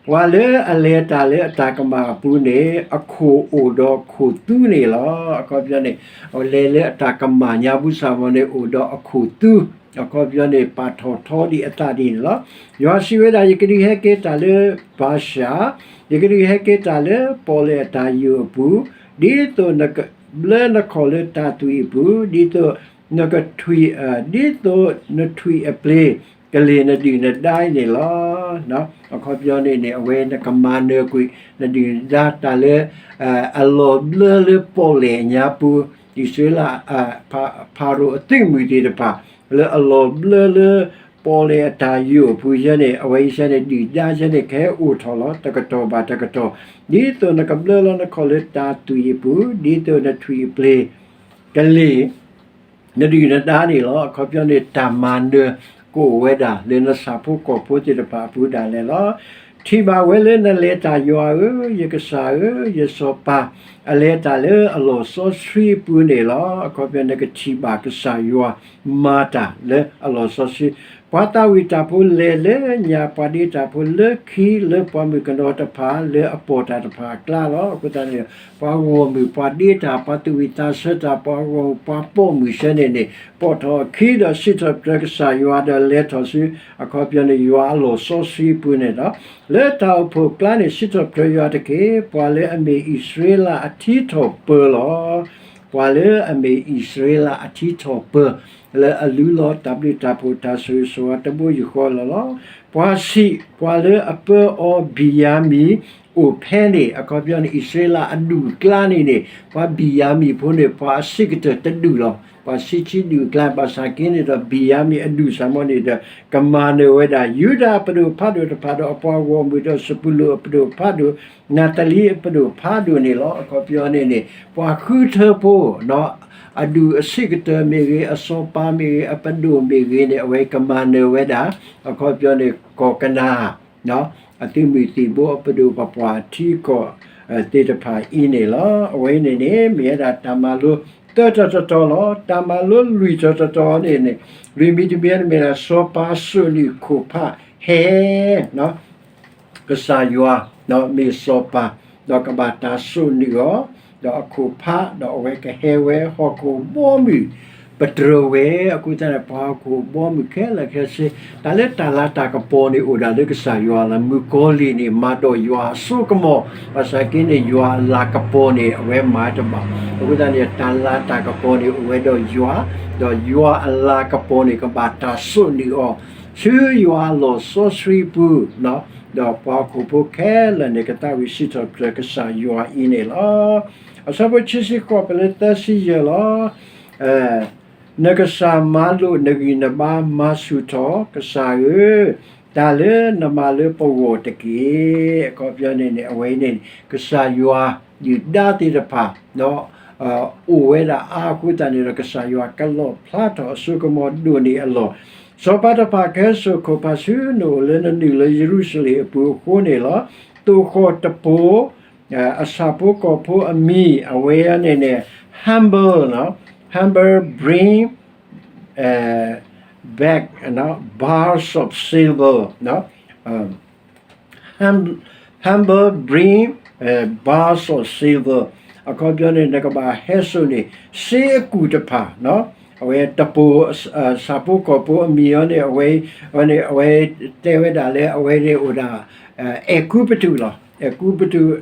ပှၤလၢအလဲၤတၢ်လၢအတၢ်ကမၣ်အပူၤန့ၣ် အခိၣ်အိၣ်ဒီးခိၣ်သူန့ၣ်လီၤ. အခီပညီန့ၣ် လဲၤလၢအတၢ်ကမၣ်ညါပူၤစ့ၢ်မ့ၢ်န့ၣ် အိၣ်ဒီးအခိၣ်သူ, အခီပညီန့ၣ် ပာ်ထီၣ်ထီဒံးအသးဒ်န့ၣ်လီၤ. ယွၤစံးဝဲဒၣ် ယကဒုးဟဲက့ၤတၢ်လၢဘၤၡၣ်, ယကဒုးဟဲက့ၤတၢ်လၢပီၣ်လဲၣ်အတၢ်ယိာ်အပူၤ, ဒ်သိးနကဘျၢနခီၣ်လၢတၢ်သွံၣ်အပူၤ, ဒ်သိးနကထွံၣ်, ဒ်သိးနထွံၣ်အပျ့ၤ ကလ့ၢ်နဒုၣ်နဒါအံၤန့ၣ်လီၤ. အခီပညီန့ၣ်န့ၣ် အဝဲနကမၤနၢၤကွံာ် နဒုၣ်နဒါတၢ်လၢ အလီၤဘျၢလၢပီၣ်လဲၣ်ညါပူၤ, အံၣ်စရ့လး ဖၤရိၤအသုးမုၢ်သ့ၣ်တဖၣ် လၢအလီၤဘျၢလၢပီၣ်လဲၣ်အတၢ်ယိာ်အပူၤယဲန့ၣ် အဝဲအံၤယဲန့ၣ် ဒုၣ်ဒါယဲန့ၣ် ကဟဲအိၣ်ထီၣ်လီၤ တကတီၢ်ဘၣ်တကတီၢ်, ဒ်သိးနကဘျၢလီၤနခီၣ်လၢတၢ်သွံၣ်အပူၤ, ဒ်သိးနထွံၣ်အပျ့ၤ ကလ့ၢ် နဒုၣ်နဒါန့ၣ်လီၤ. အခီပညီန့ၣ် တၢ်မၤနၢၤကအိၣ်ဝဲဒၣ် လၢနဆၣ်ဖိကီၢ်ဖိသ့ၣ်တဖၣ်အပူၤဒၣ်လဲာ်လီၤ. ထံၣ်ဘၣ်ဝဲလၢနလဲၤတၢ်ယွၤဧၢ, ယကစၢ်ဧၢ, ယစီၤပၤ အလဲၤတၢ်လၢအလီၢ်စီဆှံအပူၤန့ၣ်လီၤ. အခီပညီနကထံၣ်ဘၣ်ကစၢ်ယွၤ မၤတၢ်လၢအလီၢ်စီဆှံ, ပှၤသးဝံၣ်တၢ်ဖိလဲၤလၢညါ, ပှၤဒ့တၢ်ဖိလၢခံ, လၢပှၤမုၣ်ကနီၤတဖၣ် လၢအပိာ်တၢ်တဖၣ်အကျါလီၤ. အဃိသတးန့ၣ် ပှၤဂီၢ်မုၢ် ပှၤဒ့တၢ်, ပှၤသူၣ်ဝံၣ်သးဆၢတၢ်, ပှၤဂီၢ်မုၢ် ပှၤပိာ်မုၣ်ဆဲန့ၣ်န့ၣ် ပိာ်ထီၣ်အခံဒီးစံးထီၣ်ပတြၢၤကစၢ်ယွၤဒီးလဲၤထီၣ်ဆူ အခီပညီန့ၣ် ယွၤအလီၢ်စီဆှံအပူၤန့ၣ်ဒီး လၢတၢ်အိၣ်ဖှိၣ်ကျါန့ၣ် စံးထီၣ်ပတြၢၤယွၤတက့ၢ်. ပှၤလၢအမ့ၢ်အံၣ်စရ့လးအထံထီၣ်ပၢၤလီၤ. ပှၤလၢအမ့ၢ်အံၣ်စရ့လးအထံထီၣ်ပၢၤ လၢအလူလီၤတၢ်ဘျုးတၢ်ဖှိၣ်တၢ်ဆိၣ်ဂ့ၤဆိၣ်ဝါတဘိယူၢ်ဃီလီၤလီၤ. ပှၤစံး, ပှၤလၢအပၢအီၤဘံၣ်ယၤမံၣ်အိၣ်ဖဲန့ၣ်, အခီပညီန့ၣ် အံၣ်စရ့လးအဒူၣ်အကျါန့ၣ်န့ၣ် ပှၤဘံၣ်ယၤမံၣ်ဖိန့ၣ် ပှၤအဆံးကတၢၢ်တဒူၣ်လီၤ. ပှၤဆံးဆံးဒူၣ်အကျါ ဘၣ်ဆၣ်က့န့ၣ်ဒီး ဘံၣ်ယၤမံၣ်အဒူၣ်စ့ၢ်မ့ၢ်န့ၣ်ဒီး ကမၤနၢၤဝဲဒၣ် ယူဒၤအပဒိၣ်ဖးဒိၣ်တဖၣ်ဒီး အပှၤဂီၢ်မုၢ်ဒီးစပူၤလိၣ်အပဒိၣ်ဖးဒိၣ်, နၤသလံအပဒိၣ်ဖးဒိၣ်န့ၣ်လီၤ. အခီပညီန့ၣ်န့ၣ် ပှၤဃုထၢဖိ အဒူၣ်အဆံးကတၢၢ်မ့ၢ်ဂ့ၤ, အစီၤပၤမ့ၢ်ဂ့ၤ, အပဒိၣ်မ့ၢ်ဂ့ၤန့ၣ် အဝဲကမၤနၢၤဝဲဒၣ် အခီပညီန့ၣ် ကီၢ်ကနၤဧၣ် အသုးမုၢ်သံၣ်ဘိအပဒိၣ်ပပှၢ်ထံကီၢ်သ့ၣ်တဖၣ်အံၤန့ၣ်လီၤ. အဝဲအံၤန့ၣ်န့ၣ် မ့ၢ်ဝဲဒၣ်တၢ်မၤလိသၢထီၣ်တတီၤလီၤ. တၢ်မၤလိလွံၢ်ထီၣ်တတီၤန့ၣ်န့ၣ် လွံၢ်မံၤတမံၤန့ၣ်မ့ၢ်ဒၣ် စီၤပၤစိာ်နုာ်ခိၣ်ဖးဟဲ ကစၢ်ယွၤ မ့ၢ်စီၤပၤ ဒီးကဘၣ်တၢ်စိာ်နုာ်အီၤ, ဒီးအခိၣ်ဖး ဒီးအဝဲကဟဲဝဲဟီၣ်ခိၣ်ဘီမုၢ် ပတြၢၤဝဲ. အဃိသတးန့ၣ် ပှၤဟီၣ်ခိၣ်ဘီမုၢ်ခဲလၢာ်ခဲဆ့ တၢ်လၢတၢ်လၤတၢ်ကပီၤန့ၣ် အိၣ်ဒၣ်လၢကစၢ်ယွၤလီၤ. မုၣ်ကီၤလံၢ်န့ၣ် မၤဒီးယွၤအစိကမီၤ, ဘၣ်ဆၣ်က့န့ၣ် ယွၤအလၤကပီၤန့ၣ် အဝဲမၤတဘၣ်. အဃိသတးန့ၣ် တၢ်လၤတၢ်ကပီၤန့ၣ် အိၣ်ဝဲဒီးယွၤ, ဒီးယွၤအလၤကပီၤန့ၣ် ကဘၣ်တၢ်စိာ်နုာ်အီၤ ဆူယွၤအလီၢ်စီဆှံပူၤ, ဒီးပှၤဟီၣ်ခိၣ်ဖိခဲလၢာ်န့ၣ် ကသးဝံၣ်စံးထီၣ်ပတြၢၤကစၢ်ယွၤအံၤန့ၣ်လီၤ. အဆၢဖိခံဆံဃိး ပလၢသၢဆံယဲၢ်လီၤ. နကစၢ်မၤလိာ်နဂံၢ်နဘါမၤဆူၣ်ထီၣ်, ကစၢ်ဧၢ, တၢ်လၢနမၤလၢပဂီၢ်တက့ၢ်. အခီပညီန့ၣ်န့ၣ် အဝဲအံၤန့ၣ်န့ၣ် ကစၢ်ယွၤ ဒုၣ်ဒါသ့ၣ်တဖၣ် အိၣ်ဝဲဒၣ်အါအဃိသတးန့ၣ်ဒီး ကစၢ်ယွၤကလီၣ်ဖျါထီၣ်အစိကမီၤဒိၣ်န့ၢ်အလီၢ်. စီၤပၤတဖၣ်ကဟဲစိာ်ခိၣ်ဖးဆူ နအိၣ်လၢနနုာ်လၢယရူၤၡလ့ၣ်အပူၤအဃိန့ၣ်လီၤ. သိၣ်ဃီၣ်တပိၤ အဆၣ်ဖိကီၢ်ဖိအမံၤ အဝဲအံၤန့ၣ်န့ၣ် humble, humble bring back bars of silver, humble bring bars of silver. အခီပညီန့ၣ် နကဘၣ်ဟဲစိာ်န့ၣ် စ့အကူၣ်တဖၣ်, အဝဲတပိၤ ဆၣ်ဖိကီၢ်ဖိအမံၤအံၤန့ၣ် အဝဲ အဝဲတဲဝဲဒၣ်လၢအဝဲန့ၣ်အိၣ်ဒၣ် အဲၤကူပတူးလီၤ. အဲၤကူပတူး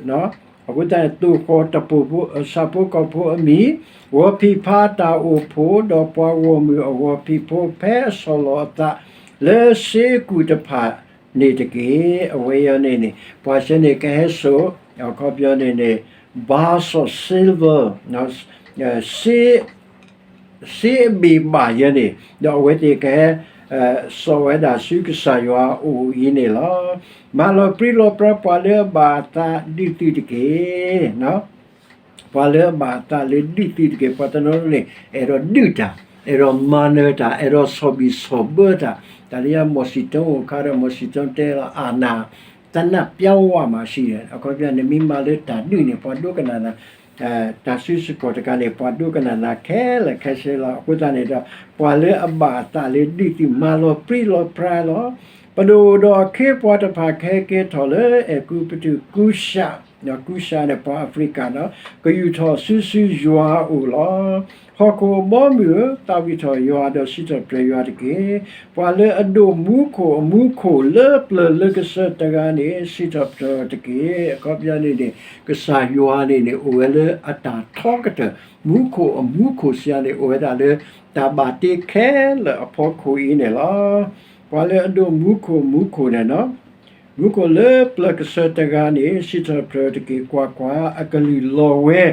အဃိသတးန့ၣ် သိၣ်ဃီၣ်တပိၤ ဆၣ်ဖိကီၢ်ဖိအမံၤ, ဂီၤဖံးဖါတၢ်အိၣ်ဖှိၣ် ဒီးပှၤဂီၢ်မုၢ်အဂီၤဖံးဖိ ဖဲအဆီၣ်လီၤအသးလၢစ့အကူၣ်တဖၣ်န့ၣ်တက့ၢ်. အဝဲအံၤန့ၣ်န့ၣ် ပှၤစ့န့ၣ်ကဟဲစိာ် အခီပညီန့ၣ်န့ၣ် bars of silver, စ့ စ့အဘ့ၣ်ဘၣ်ယဲန့ၣ် ဒီးအဝဲသ့ၣ်ကဟဲ စိာ်ဝဲဒၣ်ဆူကစၢ်ယွၤအအိၣ်အံၤန့ၣ်လီၤ. မၤလီၤပြံလီၤပြါပှၤလၢအဘၣ်အသးဒုးသုတက့ၢ်. ပှၤလၢအဘၣ်အသးလၢဒုးသုတက့ၢ်. ပှၤတနီၤန့ၣ် အဲၣ်ဒိးဒုးတၢ်, အဲၣ်ဒိးမၤနၢၤတၢ်, အဲၣ်ဒိးဆီၣ်ဘံၣ်ဆီၣ်ဘၢတၢ်, တၢ်လၢညါ မော်စီတုန်း အိၣ်အခါဒီး မော်စီတုန်း တဲလီၤ အာဏာ သေနတ်ပြောင်းဝမှာရှိတယ်. အခီပညီန့ၣ် မ့ၢ်မၤလၢတၢ်ဒုးန့ၣ် ပှၤဒိကနၣ်နၤ တၢ်စုစ့ၢ်ကီးတခါန့ၣ် ပှၤဒိကနၣ်နၤခဲလၢာ်ခဲဆ့လီၤ. အဃိသတးန့ၣ်ဒီး ပှၤလၢအဘၣ်အသးလၢဒုးသု မၤလီၤပြံလီၤပြါလီၤ. ပဒိၣ်ဒီးအခ့အပှၤတဖၣ်ကဟဲကဲထီၣ်လၢအဲၤကူပတူး ကူၡး, ကူၡးန့ၣ် ပှၤအၤဖရံကၤလီၤ, ကယူာ်ထီၣ်ဆူစုယွၤအအိၣ်လီၤ. ဟီၣ်ခိၣ်အဘီအမုၢ်ဧၢ, သးဝံၣ်ထီၣ်ယွၤဒီးစံးထီၣ်ပတြၢၤယွၤတက့ၢ်. ပှၤလၢအဒိၣ်မူခိၣ်အမူခိၣ်လၢပျၢၤလၢကစၢၢ်တဂၤန့ၣ် စံးထီၣ်ပတြၢၤတက့ၢ်. အခီပညီန့ၣ်န့ၣ် ကစၢ်ယွၤန့ၣ်န့ၣ် အိၣ်ဝဲလၢအတၢ်ထီကတၢၢ် မူခိၣ်အမူခိၣ်စံးယၤန့ၣ် အိၣ်ဝဲဒၣ်လၢ တၢ်ဘၣ်တ့ခဲလၢာ်အဖီခိၣ်အံၤန့ၣ်လီၤ. ပှၤလၢအဒိၣ်မူခိၣ်မူခိၣ်န့ၣ်လီၤ. မူခိၣ်လၢပျၢၤကစၢၢ်တဂၤန့ၣ် စံးထီၣ်ပတြၢၤတက့ၢ်. ကွၢ်ကွၢ်, အကလုၢ်လီၤဝဲ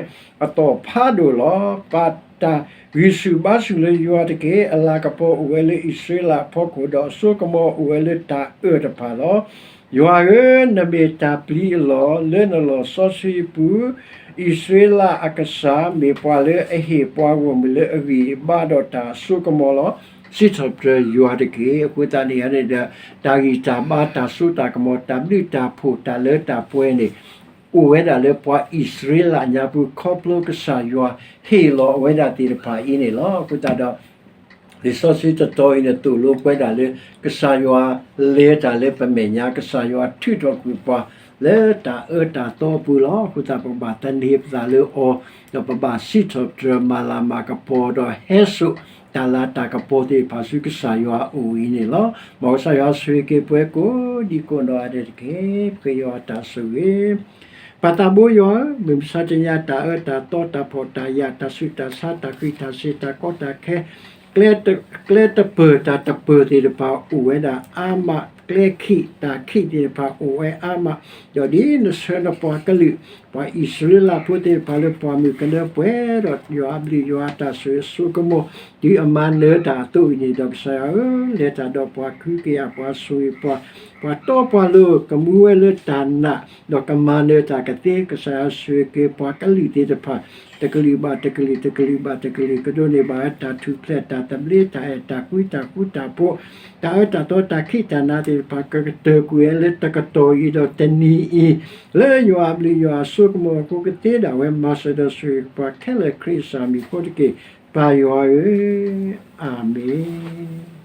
အသီၣ်ဖးဒိၣ်လီၤ. ပာ်တၢ်ဂံၢ်ဆူၣ်ဘါဆူၣ်လၢယွၤတက့ၢ်. အလၤကပီၤအိၣ်ဝဲလၢအံၣ်စရ့လးအဖီခိၣ်, ဒီးအစိကမီၤအိၣ်ဝဲလၢတၢ်အၢၣ်တဖၣ်လီၤ. ယွၤဧၢ, နမ့ၢ်တၢ်ပျံၤအလီၢ်, လၢနလီၢ်စီဆှံအပူၤ, အံၣ်စရ့လးအကစၢ်, မ့ၢ်ပှၤလၢအဟ့ၣ်ပှၤဂီၢ်မုၢ်လၢအဂံၢ်အဘါဒီးတၢ်အစိကမီၤလီၤ. စံးထီၣ်ပတြၢၤယွၤတက့ၢ်. အဃိသတးန့ၣ်န့ၣ်ဒီး တၢ်ဂံၢ်တၢ်ဘါ တၢ်စိတၢ်ကမီၤ တၢ်ဘျုးတၢ်ဖှိၣ် တၢ်လၢတၢ်ပှဲၤန့ၣ် အိၣ်ဝဲဒၣ်လၢပှၤအံၣ်စရ့လးညါပူၤ ခီဖျိကစၢ်ယွၤဟ့ၣ်လီၤအဝဲဒၣ်သ့ၣ်တဖၣ်အံၤန့ၣ်လီၤ. အဃိသတးဒီး လံာ်စီဆှံတတီၤအံၤန့ၣ် သိၣ်လိပှဲၤဒၣ်လၢ ကစၢ်ယွၤလဲၤတၢ်လၢပမဲာ်ညါ, ကစၢ်ယွၤထုးထီၣ်ကွံာ်ပှၤလၢတၢ်အၢတၢ်သီအပူၤလီၤ. အဃိသတး ပကဘၣ်သန့ၤပသးလၢအီၤ, ဒီးပဘၣ်စံးထီၣ်ပတြၢၤ မၤလၤမၤကပီၤ ဒီးဟဲစိာ်တၢ်လၤတၢ်ကပီၤသ့ၣ်တဖၣ်ဆူကစၢ်ယွၤအအိၣ်အံၤန့ၣ်လီၤ. မ်ကစၢ်ယွၤဆိၣ်ဂ့ၤက့ၤပှၤကိးဒံကိးနီၢ်ဂၤဒဲးတက့ၢ်. ပဃ့ယွၤတၢ်ဆိၣ်ဂ့ၤ ပၢ်သးဘိယွၤဧၢ, မုၢ်မဆါတနံၤညါ တၢ်အၢတၢ်သီ တၢ်ဖှီၣ်တၢ်ယာ် တၢ်ဆူးတၢ်ဆါ တၢ်ဃံးတၢ်စ့ၤ တၢ်ကီတၢ်ခဲ ကျဲတပၢၢ်တၢ်တပၢၢ်သ့ၣ်တဖၣ်အိၣ်ဝဲဒၣ်အါမး, ကျဲခံးတၢ်ခံးသ့ၣ်တဖၣ်အိၣ်ဝဲအါမး, ဒီးဒ်နဆှၢနပှၤကလုာ် ပှၤအံၣ်စရ့လးဖိသ့ၣ်တဖၣ်လၢပှၢ်မုၢ်ကနၢပှဲၤဒီး ယွၤအဘျုးယွၤအတၢ်ဆိၣ်ဂ့ၤအစိကမီၤ တုၤအမၤနၢၤတၢ်အသိးအံၤန့ၣ်ဒီး ကစၢ်ယွၤဧၢ, လဲၤတၢ်ဒီးပှၤ ခုကယာ်ပှၤ ဆိၣ်ဂ့ၤပှၤ, ပှၤတီပှၤလိၤ ကမူဝဲလၢတၢ်နာ် ဒီးကမၤနၢၤတၢ်ကသ့, ကစၢ်ယွၤဆိၣ်ဂ့ၤက့ၤပှၤကလုာ်သ့ၣ်တဖၣ် တကလုာ်ဘၣ်တကလုာ် တကလုာ်ဘၣ်တကလုာ် ကဒိးန့ၢ်ဘၣ်ဝဲတၢ်ထူၣ်ဖျဲး တၢ်သဘျ့ တၢ်အဲၣ်တၢ်ကွံ တၢ်ဃူတၢ်ဖိး တၢ်အၢတၢ်သီ တၢ်ခံးတၢ်နၤသ့ၣ်တဖၣ် ကကတၢၢ်ကွံာ်ဝဲလၢတကတီၢ်အံၤဒီးတနံၤအံၤ လၢယွၤအဘျုးယွၤအစိကမီၤအဃိ ကသ့ဒၣ်ဝဲ မၤစၢၤဒီးဆိၣ်ဂ့ၤပှၤခဲလၢာ် ခရံာ်အမံၤအဃိတက့ၢ်, ပၢ်ယွၤဧၢ, အၤမ့ၣ်.